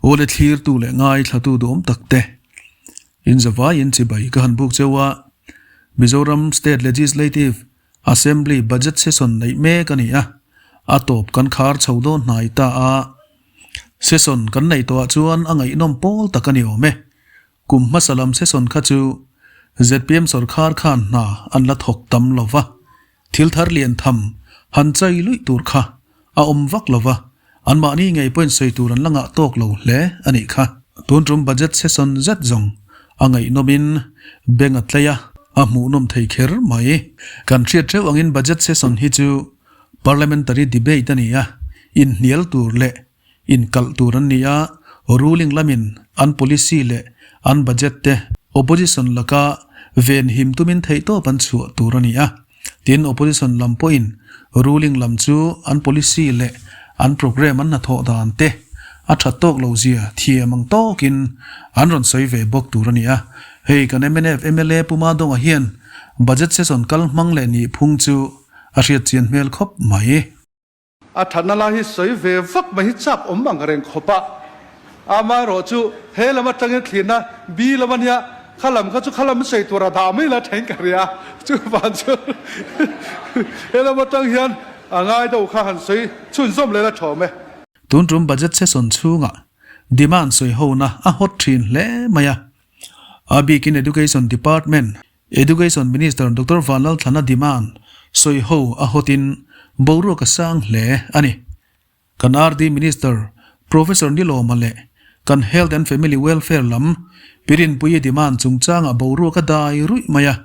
Awle thlirtu leh ngaithlatu duhawm tak te in zavaiin chibai ka han buk cheu a, Mizoram State Legislative Assembly Budget Session neih mek a ni a, a tawp kan khar chho dawn hnai ta a, Session kan neih tawhah chuan a ngaihnawm pawl tak a ni awm e. Kum hmasa lam session kha chu zpm sawrkhar khan hna an la thawk tam lo va, thil thar lian tham han chai luih tur kha a awm vak lo va, anmahni ngei pawhin sawi tur an la ngah tawk lo hle a nih kha. Tun tum budget session zet zawng a ngaihnawmin beng a tlei a, a hmuhnawm thei kher mai. Kan hriat theuh angin budget session hi chu parliamentary debate a ni a, inhnial tur leh Inkalh tur an ni a, ruling lamin an policy leh an budget te opposition laka venhim tumin theihtawp an chhuah tur a ni a. Tin, opposition lam pawhin ruling lam chu an policy leh an programme an hnathawh dan te a that tawk lo zia thiam ang tawkin an rawn sawi ve bawk tur a ni a. Hei kan mnf mla Pu Madonga hian budget session kal hmang leh nih phung chu a hriatchian hmel khawp mai. A thatna lai hi sawi ve vak mai hi chak awm ang reng khawp a, amaherawh chu he lam atangin thlirna B lam a nia, kha lam kha chu kha lam sawi tur a dah mai la thain ka ria, chuvang chu he lam atang hian a ngai deuh kha han sawi chhunzawm leh la thawm e. Tun tum budget session chhungah demand sawi hona a hawt thin hle mai a, a bikin Education Department Education Minister Doctor Vanlalthlana demand sawi ho a hawtin boruak a sang hle a ni. Kan RD Minister Professor Nilawma leh kan Health and Family Welfare lam Pirinpuii demand chungchangah boruak a dai ruih mai a.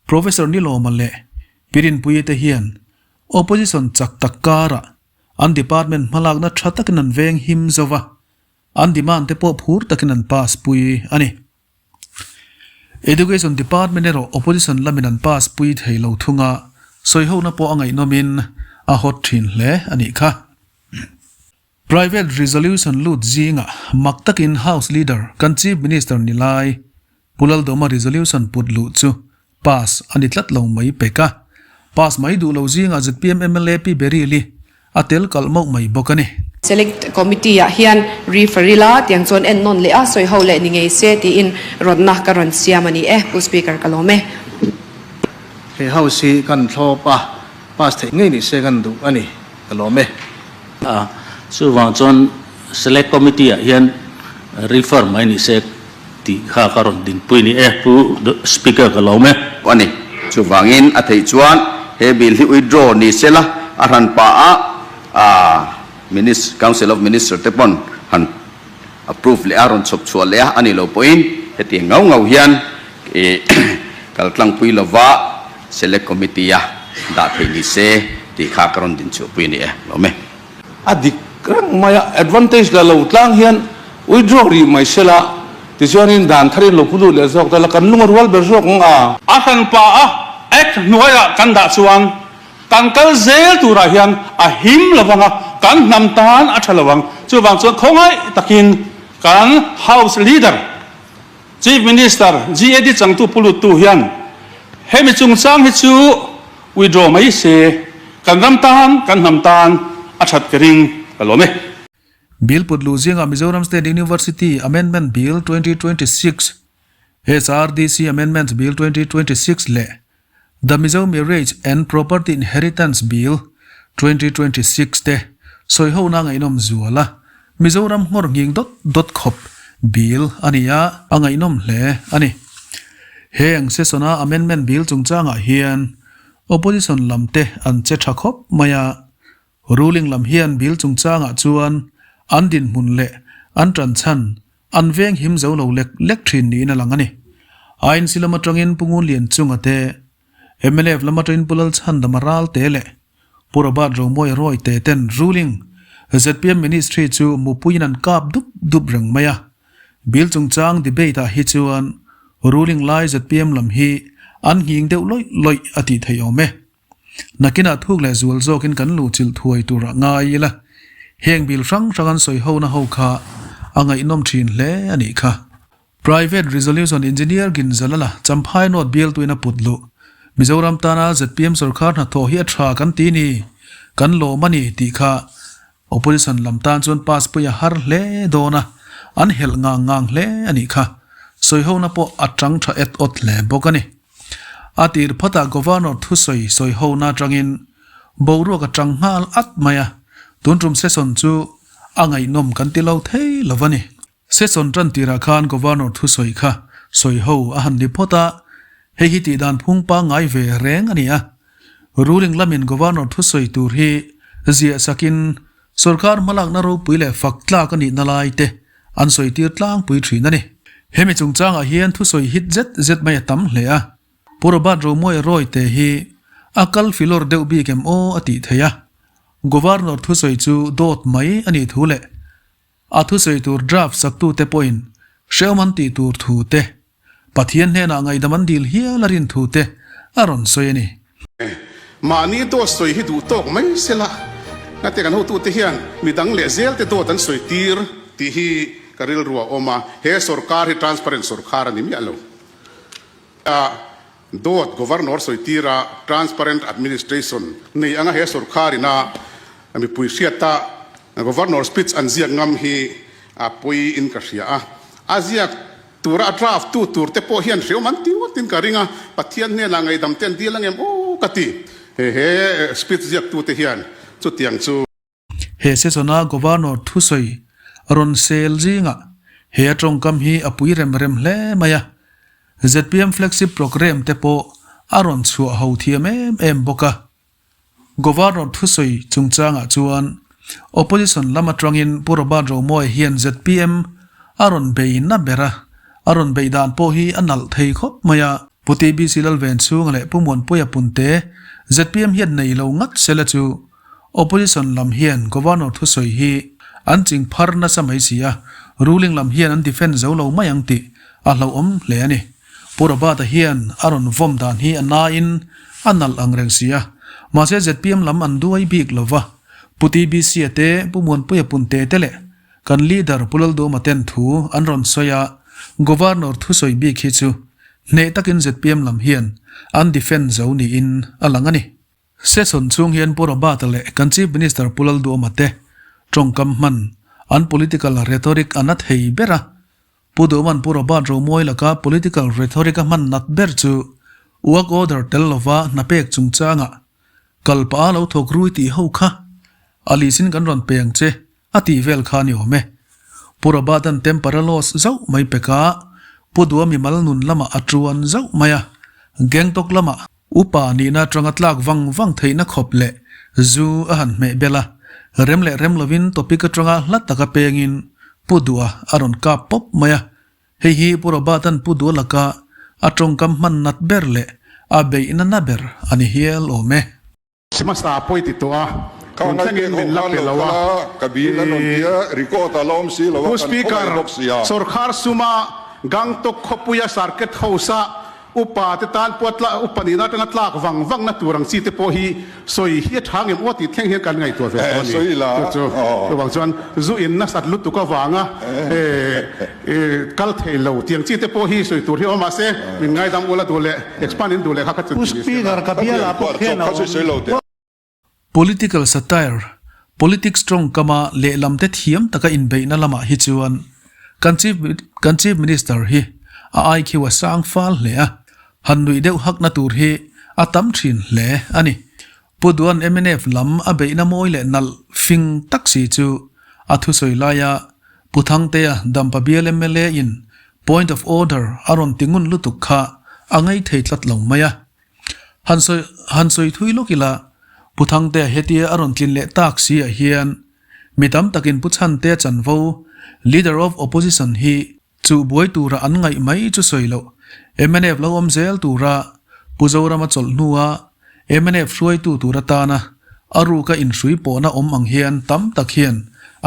Professor Nilawma leh Pirinpuii te hian Opposition chak tak karah an department hmalakna tha takin an veng him zo va, an demand te pawh phur takin an pass pui a ni. Education Department erawh Opposition lamin an pass pui thei lo thung a, sawihona pawh a ngaihnawmin a hawt thin hle a nih kha. Private Resolution lut zingah mak takin House Leader kan Chief Minister ni lai Pu Laldawma Resolution put luh chu pass a ni tlat lo mai pek a, pass mai duh lo zingah zpm mla Pi Beryl-i A tel kalh mauh mai bawk a ni. Select Committee ah hian refer ila tiang chuan en nawn leh a sawi ho leh ni ngei se tiin rawtna ka rawn siam a ni e, Pu Speaker ka lawm e. He House hi kan thlawp a, pass theih ngei ni se kan duh a ni, ka lawm e. A, chuvang chuan Select Committee ah hian refer mai ni se tih kha ka rawn dinpui ni e, Pu Speaker ka lawm e. A ni. Chuvangin a theih chuan he bill hi withdraw ni se la, a hran pah a Minis, Council of Minister te pawn han approve leh a, rawn chhawp chhuah leh a, a ni lo pawhin hetiang ngau ngau hian ih kal tlangpui lova Select Committee a dah theih ni se tih kha ka rawn dinchhuahpui a ni e. Lawm e. A dik reng mai a, advantage la lo tlang hian withdraw rih mai se la, tichuanin dan tharin lo pu lut leh zawk ta la, kan lung a rual ber zawk ang a. A hranpa a Act hnuaiah kan dah chuan kan kal zel turah hian a him lo vang a, kan hnam tan a tha lo ang. Chuvang chuan khawngaih takin kan House Leader, Chief Minister, GAD changtu pu luttu hian hemi chungchang hi chu withdraw mai se, kan ram tan, kan hnam tan a that ka ring, ka lawm e. Bill put luh zingah Mizoram State University Amendment Bill 2026, HRDC Amendment Bill 2026 leh The Mizo Marriage and Property Inheritance Bill 2026 te sawihona ngaihnawm zual a, Mizoram nghawr nghing dawt dawt khawp bill a ni a, a ngaihnawm hle a ni. Heng session-a amendment bill chungchangah hian opposition lam te an che tha khawp mai a, ruling lam hian bill chungchangah chuan an dinhmun leh an tanchhan An veng him zo lo lek lek thin niin a lang a ni. INC lam atangin Pu Ngun Lian Chunga te, mnf lam atangin Pu Lalchhandama Ral te leh Pu Robert Romawia Roy te ten ruling zpm ministry chu mupuiin an kap dup dup reng mai a. Bill chungchang debate ah hi chuan ruling lai zpm lam hi an nghing deuh lawih lawih a tih theih awm e. Nakinah thuk leh zual zawkin kan luhchilh thuai tur a ngai ila, heng bil hrang hrang an sawi hona ho kha a ngaihnawm thin hle a nih kha. Private Resolution Engineer Ginzalala Champhai North bialtuin a put luh. Mizoram tana zpm sorkar hnathawh hi a tha kan ti ni, kan lawm a ni tih kha Opposition lam tan chuan pass pui a har hle dawn a. An helh ngang ngang hle a nih kha. Sawihona pawh a tang tha et awt hle bawk a ni. A tir phawtah Governor thusawi sawihona atangin boruak a tang nghal at mai a, tun tum session chu a ngaihnawm kan ti lo thei lo a ni. Session tan tirah khan Governor thusawi kha sawiho a han ni phawt a, hei hi tihdan phung pangngai ve reng a ni a. Ruling lamin Governor thusawi tur hi ziah sakin Sorkar hmalakna ropui leh fak tlak a nihna lai te an sawi tir tlangpui thin a ni. Hemi chungchangah hian thusawi hit zet zet mai a tam hle a, Pu Robert Romoe Roy te hi a kal filawr deuh bik em aw a tih theih a. Governor thusawi chu dawt mai a nih thu leh a thusawi tur draft saktute pawhin hrehawm an tih tur thu te Pathian hnenah ngaihdam an dil hial a rin thu te a rawn sawi a ni. Mahni dawt sawi hi duh tawk mai se la, ngate kan hotute hian midang leh zelte dawt an sawi tir tih hi ka rilru a awm a, he sorkar hi transparent sorkar a ni miah lo. A dawt Governor sawi tira transparent administration nei anga he sorkar ina mipui hriata Governor speech an ziak ngam hi a pawi in ka hria a, a ziak Tura a draft tu tur te pawh hian hreawm an ti ngawt in ka ring a, Pathian hnenah ngaihdam te an dil ang em aw ka ti. He he speech ziak tu te hian chutiang chu. He session a Governor thusawi rawn sel zingah he a tawngkam hi a pui rem rem hle mai a, zpm flagship programme te pawh a rawn chhuah ho thiam em em bawk a. Governor thusawi chungchangah chuan Opposition lam atangin Pu Robert Romawia hian zpm a rawn bei na ber a, a rawn bei dan pawh hi a nalh thei khawp mai a. Pu TBC Lalvenchhunga leh Pu Muanpuia Punte zpm hian nei lo ngat sela chu Opposition lam hian Governor thusawi hi an ching phar nasa mai si a, ruling lam hian an defend zo lo mai ang tih a hlauhawm hle a ni. Pu Robert-a hian a rawn vawm dan hi a nain a nalh ang reng si a, mahse zpm lam an duai bik lo va, Pu TBC-a te, Pu Muanpuia Punte te leh kan leader Pu Lalduma ten thu an rawn sawi a, Governor thusawi bik hi chu hneh takin zpm lam hian an defend zo niin a lang a ni. Session chhung hian Pu Robert-a leh kan Chief Minister Pu Lalduhoma te tawngkam hman an political rhetoric a na thei ber a, Pu Duhman Pu Robert Romawi laka political rhetoric a hman nat ber chu work order tel lova hna pek chungchangah kal pah a lo thawk rui tih ho kha a lisin kan rawn pe ang che a tih vel kha a ni awm e. Pu Robert-a'n temper a loss zauh mai pek a, Pu Duha mimal nun lamah a tuan zauh mai a, Gangtok lamah Upa nihna atanga tlak vang vang theihna khawp leh zu a han hmeh bel a, rem leh rem lovin topic atanga hla taka pengin Pu Duha a rawn kap pawp mai a. Hei hi Pu Robert-a'n Pu Duha laka a tawngkam hman nat ber leh a beihna na ber a ni hial awm e. Hmasa pawi ti tawh a, tun thlengin min la pe lo a. Pu Speaker, sawrkhar suma Gangtok khawpuia Circuit House-a upa te tan pawh tla upa nihna atanga tlak vang vang na tur ang chi te pawh hi sawi hi a tha ngem aw tih thleng hian kan ngaihtuah ve tawh a ni. Chu chu chuvang chuan zu in nasat lutuk avanga kal thei lo tiang chi te pawh hi sawi tur hi awm mahse min ngaidam ula duh leh expand in duh leh kha kha chu Pu Speaker ka bialah pawh khian a awm. Political satire, politics tawngkama lehlam te thiam taka inbeihna lamah hi chuan kan Chief kan Chief Minister hi a IQ a sang fal hle a, han nuih deuh hakna tur hi a tam thin hle a ni. Pu Duan mnf lam a beihna mawi leh nalh fing tak si chu a thusawi laia Pu Thangtea Dampa bial mla in point of order a rawn ti ngun lutuk kha a ngaithei tlat lo mai a. Han sawi han sawi thui lawk ila Pu Thangtea hetia a rawn tlin leh tak si ah hian mi tam takin Pu Chhantea chanvo Leader of Opposition hi Chu buai tura an ngaih mai chu sawi loh. Mnf lo awm zel tura Pu Zorama chawlh hnua mnf hruaitu tur atana a ruka inhrui pawhna awm ang hian tam tak hian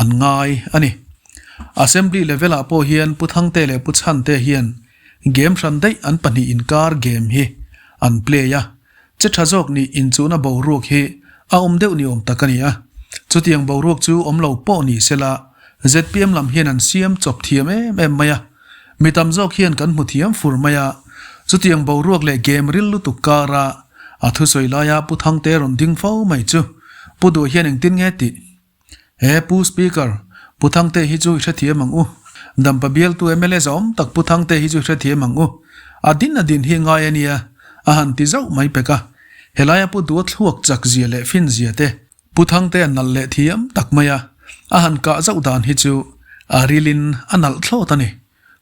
an ngai a ni. Assembly level ah pawh hian Pu Thangte leh Pu Chhante hian game hran daih an pahnih inkar game hi an play a, che tha zawk nih inchuhna boruak hi a awm deuh ni awm tak a ni a. Chutiang boruak chu awm lo pawh ni sela zpm lam hian an siam chawp thiam em em mai a. Mi tam zawk hian kan hmu thiam fur mai a. Chutiang boruak leh game ril lutuk kara a thusawi laia Pu Thangte rawn ding fo mai chu Pu Duh hian engtin nge tih? He Pu Speaker, Pu Thangte hi chu i hrethiam ang u. Dampa bialtu mla zahawm tak Pu Thangte hi chu hrethiam ang u. A din a din hi ngai a nia, a han ti zauh mai pek a. Helaia Pu Dua thluak chak zia leh fin zia te, Pu Thangte a nalh leh thiam tak mai a, a han kah zauh dan hi chu a rilin a nalh thlawt a ni.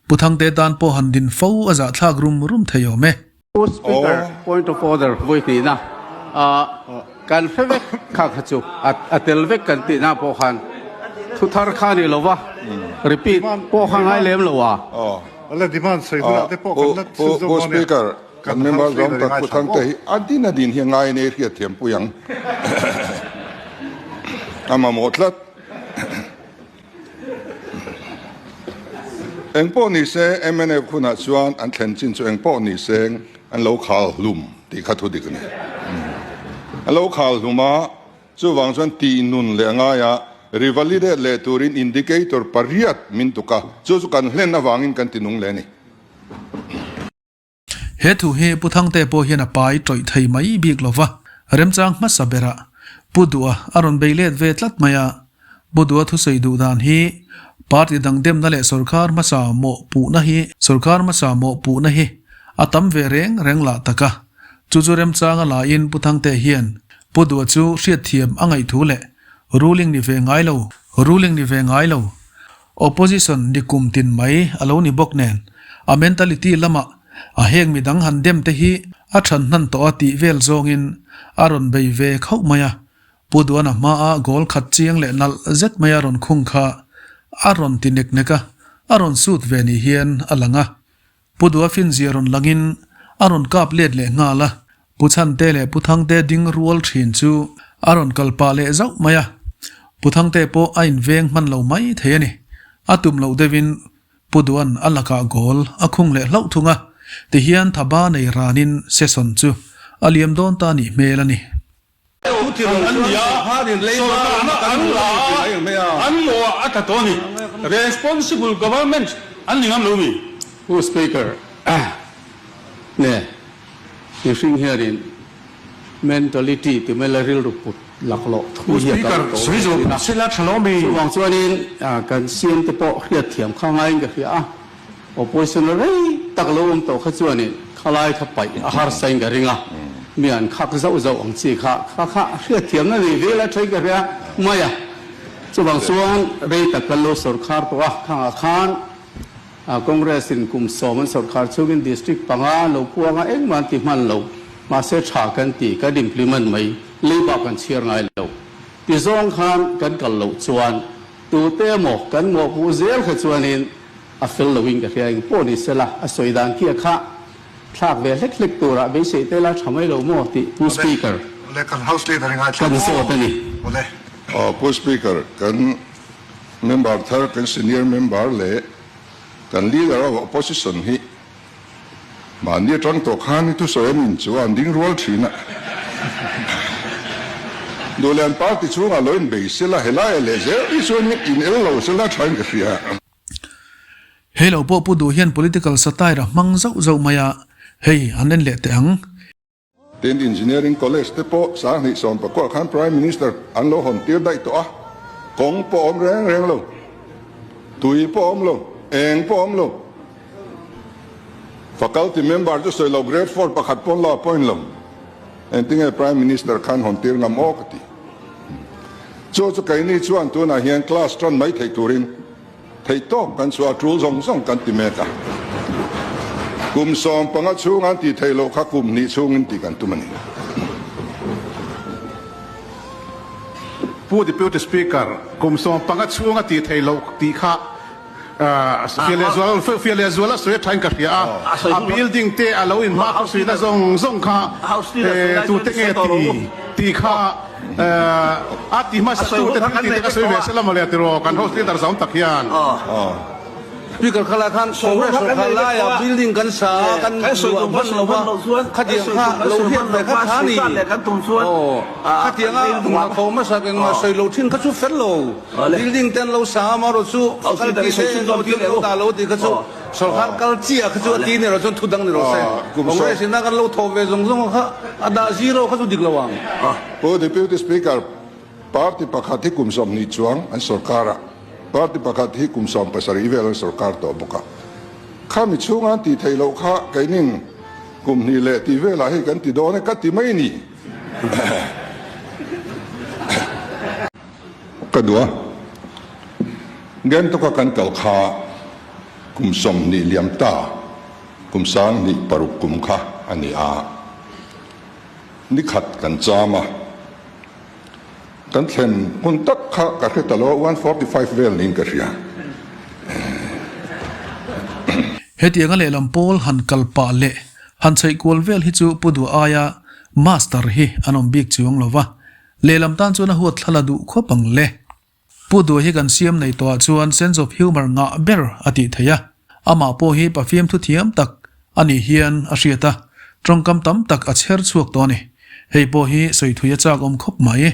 Pu Thangte tan pawh han din fo a zahthlak rum rum thei awm e. Pu Speaker, point of order vawi hnihna kan hre vek kha kha chu a tel vek kan tihna pawh khan thu thar kha a ni lo va, repeat pawh kha ngai lem lo a. Pu Speaker, kan member zawng tak Pu Thangte hi a din a din hi a ngai nei hriat thiam pui ang. A mamawh tlat. Engpawh ni se, mnf hunah chuan an thlen chin chu engpawh ni seng an lo khal hlum tih kha thu dik a ni. An lo khal hlum a, chuvang chuan tih nun leh a ngai a, revalidate leh turin indicator pariat min tuk a, chu chu kan hlen avangin kan ti nung leh a ni. He thu hi Pu Thangte pawh hian a pai tawih thei mai bik lo va, remchang hmasa berah Pu Duha a rawn bei let ve tlat mai a. Pu Duha thusawi duh dan hi party dang demna leh sorkar hmasa mawh puhna hi sorkar hmasa mawh puhna hi a tam ve reng reng lah tak a. Chu chu remchang a laiin Pu Thangte hian Pu Duha chu hriatthiam a ngaih thu leh ruling ni ve ngai lo ruling ni ve ngai lo Opposition ni kum tin mai a lo ni bawk nen, a mentality lamah a heng midang han dem te hi a than hnan tawh a tih vel zawngin a rawn bei ve khauh mai a. Pu Duana hmaa goal khat chiang leh nalh zet mai a rawn khung kha a rawn ti nek nek a, a rawn sut ve ni hian a lang a. Pu Dua finzia rawn langin a rawn kap let leh nghal a, Pu Chhante leh Pu Thangte ding rual thin chu a rawn kal pah leh zauh mai a. Pu Thangte pawh a inveng hman lo mai thei a ni. A tum loh deuhin Pu Duan a lakah goal a khung leh hlauh thung a, tihian thaba nei ranin session chu a liam dawn ta nih hmel a ni. An ni a, sorkarna an la a, an mawh a tla tawh a ni. Responsible government an ni ngam lo mi? Pu Speaker, nge mihring hianin mentality ti mai la rilru put laklawh thu hi a kal tawh thin a. Chuvang chuanin kan CM te pawh hriatthiam kha ngaiin ka hria a, Opposition rei tak lo awm tawh kha chuanin khalai kha paih a harsa in ka ring a, mi an khak zauh zauh ang chi kha kha kha hriatthiamna nei vel a thain ka hria mai a. Chuvang chuan rei tak kan lo sawrkhar tawh a, khangah khan Congress in kum sawm an sawrkhar chungin district panga lo puang a engmah an ti hman lo, mahse tha kan ti, kan implement mai, leiba kan chhiar ngai lo. Tizawng khan kan kal loh chuan tute emaw kan mawhpuh zel kha chuanin A fel lo in ka hria eng pawh ni sela a sawi dan khi a kha thlak ve hlek hlek turah beisei te la tha mai lo maw tih Pu Speaker kan zawt a ni. Pu Speaker, kan member thar, kan senior member leh kan leader of opposition hi mahni atang tawh khan i thusawi an in chu an ding rual thin a. Duhlian party chhungah lo inbei sela helai leh zel hi chuan in el lo sela thain ka hria. Hei lo pawh Pu Duh hian political satire a hmang zauh zauh mai a, hei an en leh teh ang. Tin, Engineering College te pawh sanghnih sawmpakua khan Prime Minister an lo hawn tir daih tawh a, kawng pawh awm reng reng lo, tui pawh awm lo, eng pawh awm lo. Faculty member chu sawi lo grade four pakhat pawn lo appoint lo. Engtinge Prime Minister khan hawn tir ngam aw ka ti. Chu chu keini chuan tunah hian class tan mai theih turin Theih tawk kan chhuah a tul zawng zawng kan ti mek a. Kum 15 chhung an tih theih loh kha kum hnih chhungin tih kan tum a ni. Pu Deputy Speaker, kum 15 chhunga tih theih loh tih kha fiah leh zual fiah leh zual a sawi a thain ka hria a. A building te a lo inhma khawsuihna zawng zawng kha tute nge ti tih kha A ti hmasa tu te thil tih te ka sawi ve sela mawle tiraw kan host leader zawng tak hian. Speaker khalai khan Congress sorkar laia building kan sa a kan luah hman lo va khatiang kha lo hriat ve kha tha ni aw khatianga hna tho hmasa engmah sawi lo thin kha chu fel lo building te an lo sa a amaherawh chu faculty te lo thil lo dah lo tih kha chu Sorkar kal chiah kha chu a ti ni rawh chuan thu dang ni rawh se. Congress in a kan lo thawh ve zawng zawng kha a dah zero kha chu dik lo ang. Pu Deputy Speaker, party pakhat hi kum 20 chuang an sorkar a. Party pakhat hi kum 70 vel an sorkar tawh bawk a. Khami chhunga an tih theih loh kha keinin kum hnih leh tih velah hei kan ti dawn e ka ti mai ni. Ka duh a, Gangtok-a kan kal kha kum 20 liam ta, kum 2006 kum kha a ni a. Nikhat kan cham a, kan thlen hun tak kha ka hre ta lo a, 1:45 vel niin ka hria. Hetianga lehlam pawl han kal pah leh han chheih kual vel hi chu Pu Duh aia Master hi an awm bik chuang lo va, lehlam tan chuan a huat thla la duh khawp ang le. Pu Duh hi kan siam nei tawhah chuan sense of humour ngah ber a tih theih a, amah pawh hi pafiam thu thiam tak a nih hian a hriat a, tawngkam tam tak a chher chhuak tawh a ni. Hei pawh hi sawi thui a chak awm khawp mai.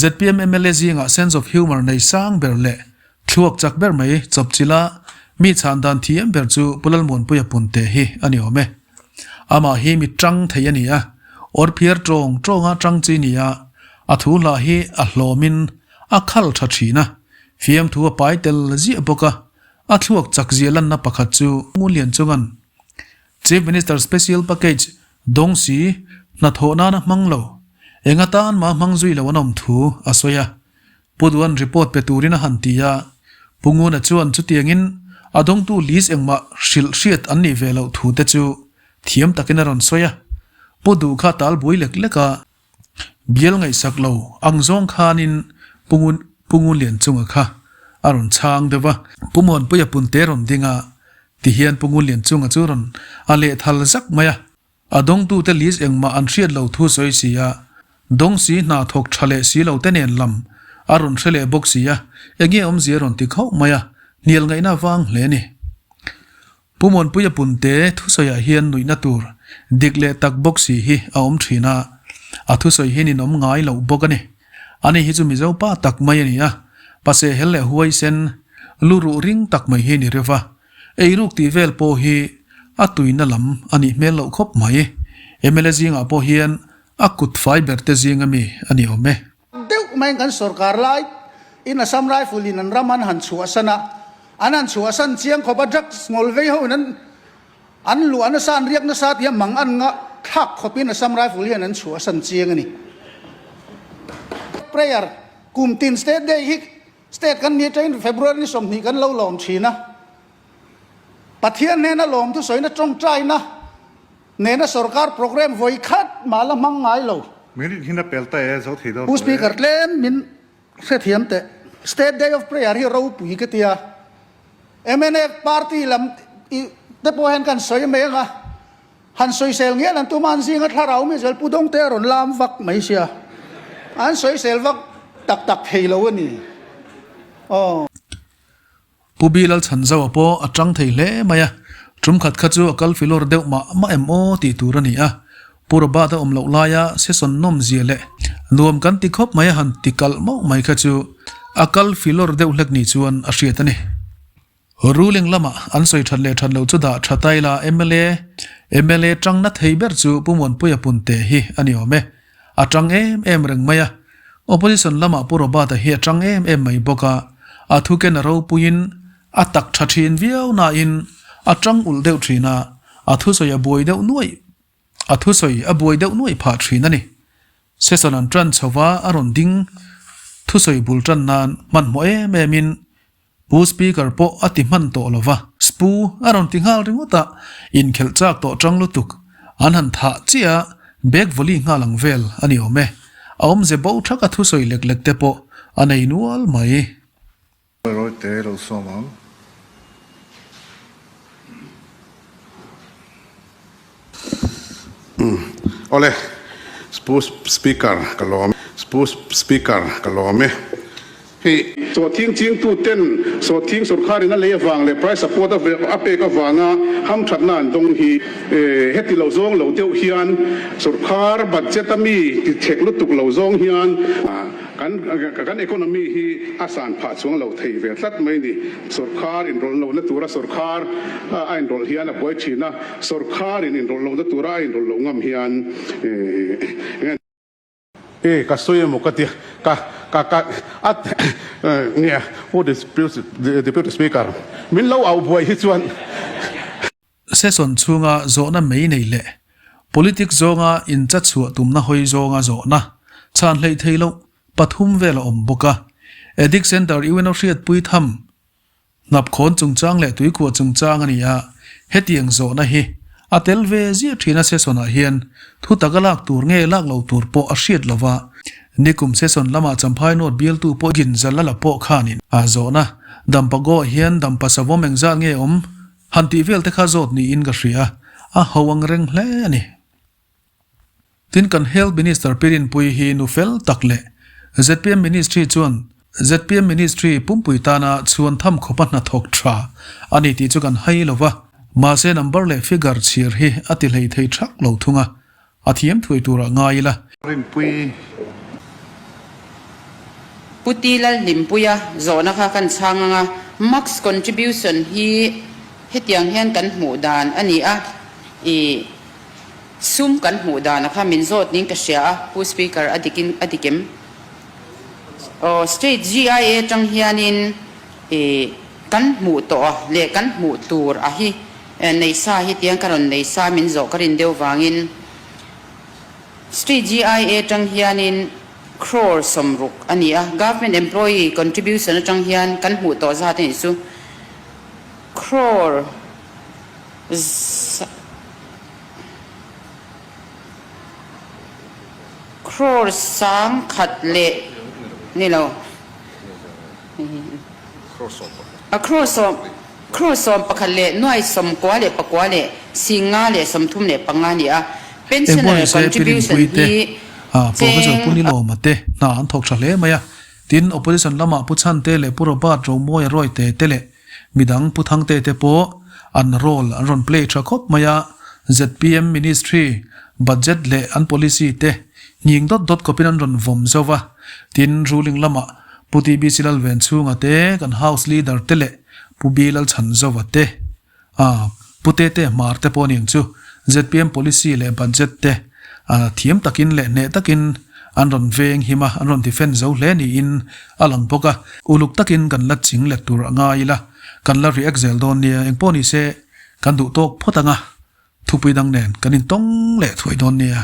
Zpm mla zingah sense of humour nei sang ber leh thluak chak ber mai chawpchilh a, mi chhan dan thiam ber chu Pu Lalmuanpuia Punte hi a ni awm e. Amah hi mi tang thei a ni a, awr phiar tawng tawnga tang chi ni a, a thu hlah hi a hlawmin a khal tha thin a, fiamthu a pai tel ziah bawk a, a thluak chak zia lanna pakhat chu Ngunlian chungan Chief Minister Special Package dawng si hnathawh nana hmang lo, eng atan mah hmang zui lo an awm thu a sawi a, Pu Duan report pe turin a han ti a, Pu Nguna chuan chutiangin a dawngtu list engmah hrilh hriat an nih ve loh thu te chu thiam takin a rawn sawi a. Pu Duh kha tal bui lek lek a, bial ngaihsak lo ang zawng khanin Pu Ngun Pu Ngunlian chunga kha a rawn chhang deuh a. Pu Muanpuia punte rawn ding a, tihian Pu Ngunlian chunga chu rawn a lehthal zak mai a. A dawngtute list engmah an hriat lo thu sawi si a, dawng si hna thawk tha leh si lo te nen lam a rawn hre leh bawk si a, enge awmzia rawn ti khauh mai a, hnial ngaihna vang hle a ni. Pu Muanpuia Punte thusawiah hian nuihna tur dik leh tak bawk si hi a awm thin a, a thusawi hi ninawm ngai loh bawk a ni. Ani hi chu Mizo pa tak mai a ni a, pasehhel leh huaisen, lu ruh ring tak mai hi ni reuh va, Eiruk tih vel pawh hi a tuina lam a nih hmel loh khawp mai. Mla zingah pawh hian a kut fai ber te zing ami a ni awm e. Deuh maiin kan sorkar lai in Assam Rifle in an ram an han chhuahsan a, an han chhuahsan chiang khawp a, drugs ngawl vei ho in an an luah nasa an riak nasa tih a mang an ngah thlak khawp in Assam Rifle hian an chhuahsan chiang a ni. Prayer kum tin State Day hi State kan ni atangin February ni 20 kan lo lawm thin a, Pathian hnena lawm thusawina tawngtaina nena sorkar programme vawi khat mah la hmang ngai lo. Minute hin a pel ta e, zo thei dawn Pu tawh e. Speaker tlem min hrethiam teh. State Day of Prayer hi ropui ka ti a, mnf party lam i te pawh hian kan sawi mai ang a, Han sawisel ngial an tum a, an zinga thlarau mi zel Pu Dawngte a rawn lam vak mai sia, an sawisel vak tak tak thei lo a ni. Aw. Pu Bi Lalchhanzaua pawh a tang thei hle mai a, tum khat kha chu a kal filawr deuh mah mah em aw tih tur a ni a, Pu Robert a awm loh laia session nawm zia leh nuam kan ti khawp mai a han ti kalh mauh mai kha chu a kal filawr deuh hlek ni chuan a hriat a ni. Ruling lamah an sawi that leh that loh chu dah tha ta ila mla mla tang na thei ber chu Pu Muanpuia Punte hi a ni awm e. A tang em em reng mai a. Opposition lamah Pu Robert-a hi a tang em em mai bawk a. A thu ken a ropuiin a tak tha thin viau nain a tang ulh deuh thin a, a thusawi a buai deuh nuaih a thusawi a buai deuh nuaih phah thin a ni. Session an tan chho va a rawn ding thusawi bul tan nan hmanhmawh em em in Pu Speaker pawh a ti hman tawh lo va, Spu a rawn ti nghal ringawt a, inkhelh chak tawh tang lutuk. An han thah chiah a, bag volley nghal ang vel a ni awm e. A awmze bo thak a thusawi lek lek te pawh a nei nual mai. Rawite lo sawm ang. Awle, Pu Speaker ka lawm e. Pu Speaker ka lawm e. Hei. Sawhthing chingtu ten sawhthing sorkharin a lei avang leh price support a pek avanga hamthatna an dawng hi heti lo zawng lo deuh hian sorkhar budget a mi ti thek lutuk lo zawng hian kan kan economy hi a san phah chuang lo thei ve tlat mai ni. Sorkhar inrawlh lohna tura sorkhar a inrawlh hian a buai thin a, sorkharin inrawlh lohna tura a inrawlh loh ngam hian E ka sawi emaw ka ti ka. Ka ka a nge Pu Deputy Speaker min lo auh buai hi chuan. Session chhunga zawhna mai nei leh politics zawnga inchachhuah tumna hawi zawnga zawhna chhan hleih theih loh pathum vel a awm bawk a. Addict Centre UNO hriatpui tham Hnapkhawn chungchang leh tuikhuah chungchang a ni a, hetiang zawhna hi a tel ve ziah thin a session ah hian thu taka lak tur nge lak lo tur pawh a hriat lo va, nikum session lamah Champhai North bialtu pawh ginza la la pawh khanin a zawhna Dampa Goa hian Dampa Savawm engzat nge awm han tih vel te kha zawt niin ka hria, a ho ang reng hle a ni. Tin kan Health Minister Pi Rinpuii hi nu fel tak leh zpm Ministry chuan zpm Ministry pumpui tana chhuan tham khawpa hnathawk tha a ni tih chu kan hai lo va, mahse number leh figure chhir hi a ti hlei thei thak lo thung a, a thiam thuai turah ngai ila. Rinpuii. Pu Ti Lalhlimpuia zawhna kha kan chhang ang a, Max contribution hi hetiang hian kan hmuh dan a ni a, ih. Sum kan hmuh dan a kha min zawt ning ka hria a, Pu Speaker a dik in a dik em? Aw State GIA tang hianin i kan hmuh tawh a leh kan hmuh tur a hi nei sa hi tiang ka rawn nei sa min zawh ka rin deuh vangin State GIA tang hianin crore 60 a ni a, Government employee contribution atang hian kan hmuh tawh zat a nih chu crore Crore 1000 leh ni lo. A crore sawm crore 11 leh nuai 94 leh 9 leh 50 leh 35 ni a. Engpawh Pensioner nise contribution Pirinpui te hi Professor cheng Pu Nilawma te hna an thawk tha hle mai a. Tin, Opposition lamah Pu Chhante leh Pu Robert Romawia Rawite te leh Midang Pu Thangte te pawh an role an rawn play tha khawp mai a, zpm ministry budget leh an policy te nghing dawt dawt khawpin an rawn vawm zo va, tin ruling lamah Pu TBC Lalvenchhunga te, kan house leader te leh Pu B Lalchhanzova te, ah Pu Tete Hmar te pawh aniang chu zpm policy leh budget te thiam takin leh hneh takin an rawn veng him a, an rawn defend zo hle niin a lang bawk a. Uluk takin kan la ching let tur a ngai ila, kan la react zel dawn nia, engpawh ni se kan duh tawk phawt ang a, thupui dang nen kan intawng leh thuai dawn nia.